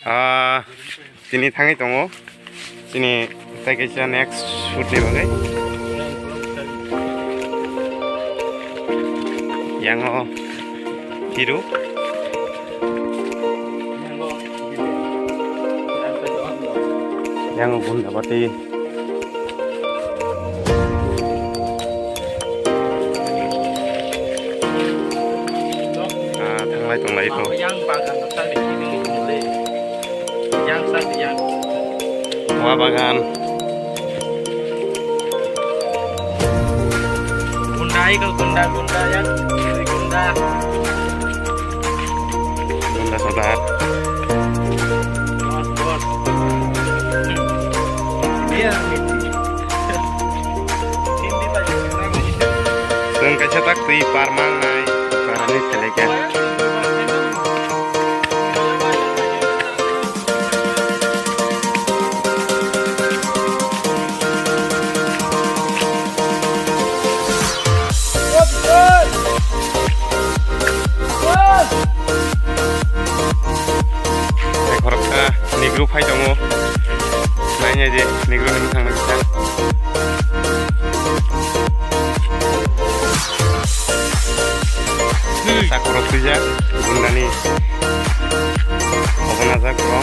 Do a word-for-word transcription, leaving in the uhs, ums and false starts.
Ah, tini thangwi tongo. Chini tei kaisa next shoot ni bagwi. Yang o hero. Yang o Gundabati. Ah, thanglai tonglai kho. Yang bagan no tang di kini le. Yang sa yang. Wa bagan. Gunda ai kho, gunda, gunda, yang. Gunda. Gunda sadar. Bos, bos. Iya, Hindi tayo. Chwng kaisa tak twi par mangnai, parani selekya. Tei khoroksa Negro phai tongo. Nainai di Negro ni bwkhang no kisa. Takhorok twijak, gundani obo najak bro.